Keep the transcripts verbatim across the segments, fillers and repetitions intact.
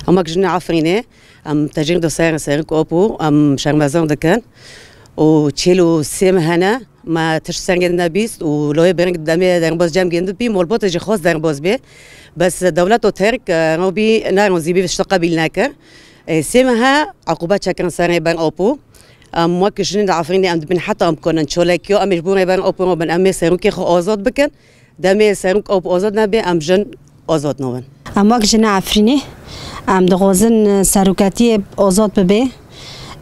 Em wek jinê Efrînê, em tecrîd û ser-, serok Apo, em şermezan dikin û çil û sê meh hene, me tişt serê nebîst û loyê bereng demê derbaz cem gêndibî, molbotê jî xwest derbaz bê. Bes dewleto Tirk, e, robî nerazî bî, tişta qebîl nekir. E, sê mehe eqûbet çekirin serê ber Apo. Em wek jinên di Efrînê em dibin heta em bikonin çolekî, em ê ji bo rêber Apo robin, em ê serokê xwe azad bikin. Demê serok Apo azad nebe, em jin azad nabin. Em wek jinê Efrînê, em dixwazin seroketiyê azad bibe.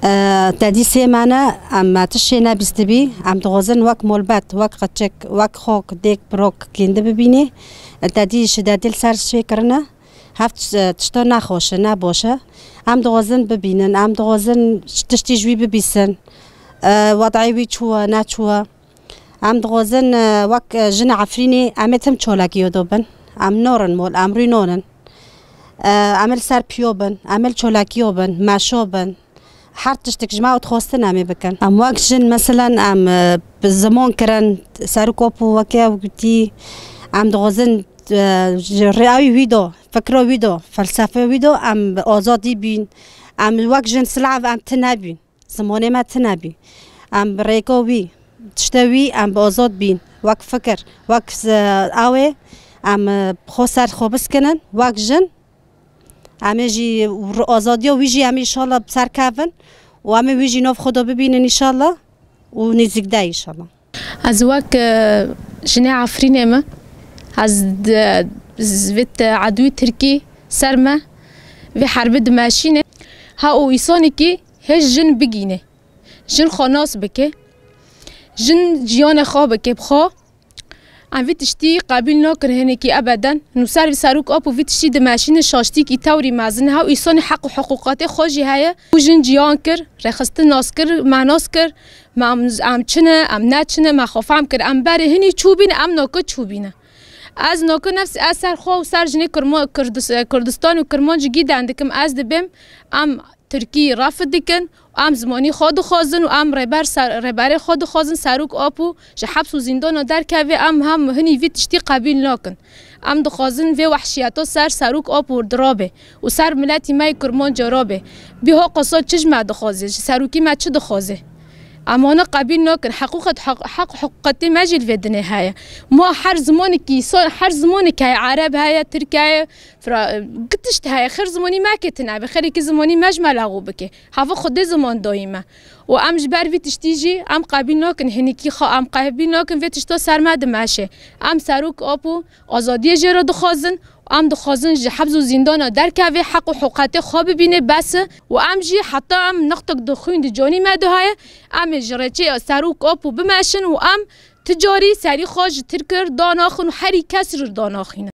E, te dî sê meh ne, em me tiştê nebîstibî. Em dixwazin wek molbet, wek qeçik, wek xok, dêk, birok gêndi bibînê. E, te dî şidetê li ser çê kirine. Heft, e, tişta nexweş e, ne baş e. Em dixwazin bibînin, em dixwazin tiştî ji wî bibîsin. E, wedayê wî çû ye, neçû ye. Em dixwazin, e, wek, e, jinê Efrînê, em ê tim çolekî yo dobin. Em norin mol, em rû nonin. E, em ê li ser piyo bin, em ê li çolekî yo bin, meşo bin. Her tiştek ji me û dixwestin em ê bikin. Em wek jin, meselen, em, e, bi ziman kirin, serok Apo weke ew gotî, em dixwazin, e, ji rêya wî do, fikra wî do, felsefe wî do, em bi azadî bîn. Em wek jin silav em tune bîn. Zimanê me tune bî. Em bi rêka wî, tiştê wî, em bi azad bîn. Wek fikir, wek z-, awê, em, e, xwe ser xwe biskinin, wek jin. Em ê jî ru-, azadiya wî jî em ê înşallah bi ser kevin û em ê wî jî nav xwe de bibînin înşallah û nêzîk de înşallah. Ez wek, e, jinê Efrînê me, ez di, z-, vê te-, edwî Tirkî ser me, vê herbê dimeşîne. Ha û îsanekî hê jin bigîne, jin xwe nas bike, jin jiyanê xwe bike bi xwe. Em vî tiştî qebîl nakin hinekî ebeden. Nûser vî serok Apo vî tiştî dimeşîne, şaştîkî tewrî mezin e. Hew îsanê heq û hiqûqatê xwe jî heye. Û jin ciyan kir, rêxistin nas kir, me nas kir. Me em, em çi ne, em ne çi ne, me xwe fehm kir. Em berê hinî çûbîne, em nake çûbîne. Ez nake nefs, ez ser xwe û ser jinê Kirma-, Kirdis-, Kurdistan û Kirmancî gîden dikim, ez dibêm, em Tirkî ref dikin û em zimanî xwe dixwazin û em rêber ser, rêberê xwe dixwazin, serok Apo ji heps û zîndana derkeve, em hem hinî vî tiştî qebîl nakin. Em dixwazin vê wehşiyeta ser serok Apo dirabe û ser miletî me yê Kirmanca rabe. Bî ho qasa çi ji me dixwaze, ji serokî me çi dixwaze? Em wana qebîl nakin. Heqûqet, heq, heq, hiqûqetê me jî li vê dinê heye. Ma her zimanekî, so-, her zimanek heye, ereb heye, tirk heye, Fra-, gi tişt heye, xêr zimanî me kê tune be, xêrekî zimanî me ji me lağû bike. Hava Xwedê ziman dayî me. Û em ji ber vî tiştî jî em qebîl nakin, hinekî xwe em qebîl nakin, vê tişta ser me dimeşe. Em serok Apo azadiyê jê re dixwazin, em dixwazin ji hebs û zîndana derkeve, heq û hiqûqetê xwe bibîne, bes e. Û em jî heta em nextek di xwîn di canî me de heye, em ê ji rêçeya serok Apo bimeşin û em ti carî serî xwe ji Tirk re danaxin û herî kes re danaxînin.